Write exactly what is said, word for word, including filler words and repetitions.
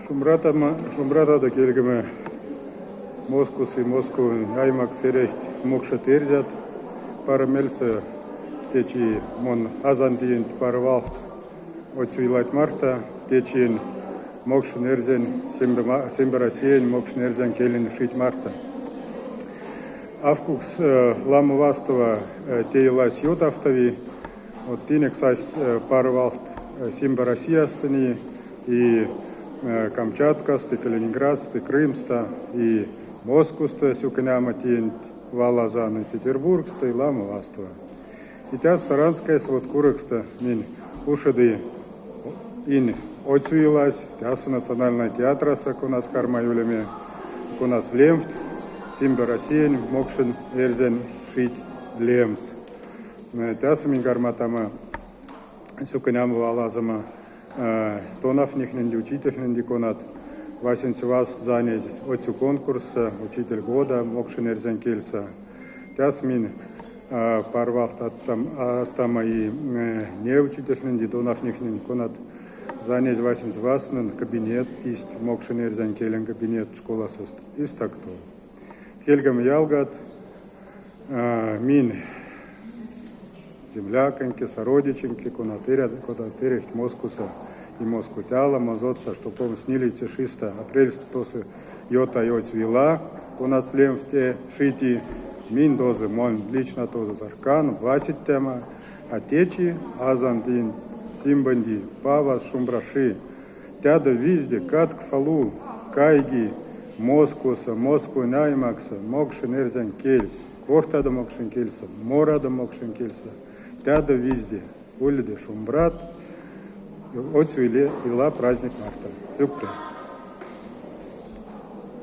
Шумбратама, шумбратада, келгеме Москос и Москон аймакс эряхть мокшет эрзят. Пара мяльса течи мон азан тиенть пара валт отсюй лать марта, течиень мокшен эрзянь, Сембе ма-, Сембе Россиянь мокшен эрзянь келень шить марта. Авкукс, э, ламо вастова, э, те йылась ютавтови. Вот тинек састь, э, пара валт, э, Сембе Россиястыни, и, э, Камчаткаста, и Калининградста, и Крымста, и Москоста сюконяма тиенть валазан, и Петербургста, и ламо вастова. И тяс Саранская свод курекста минь ушеди ин отсюй йылась, тяса Национальная театраса, конас карма улеме, конас лемфт Сембе Россиянь мокшен эрзянь шить лемс. Э, тяса минь карматама сюконяма валазама, э, тонафнихненди, учительхненди, конат васенцевас занязь отсюй конкурсса «Учитель года» мокшен эрзянь кельса. Тяса минь, э, пара валт аттам-, астама и, э, не учительхненди, тонафнихненди, конат занязь васенцеваснон кабинет, тисть мокшен эрзянь келень кабинет школасост. Истяк тов. Келгеме ялгат, а, минь земляконьке, сородичоньке, конат эря-, конат эряхть Москоса и Москоть ала, мон содыса, чтоб омс нилеце шиста апрельста тосо ётай отсюй йыла, конат лемфт шити, минь тозы, мон лично тозы зыркан васиттяма, а течи азан тиен Сембонди, павас шумбраши. Тядо визде катк фалу, кайги Москоса, Москонь аймакса мокшен эрзянь кельс. Кортадо мокшен кельса, морадо мокшен кельса. Тядо визде уледе шумбрат, отсюй йыле-, йыла праздник марта. Сюкпря.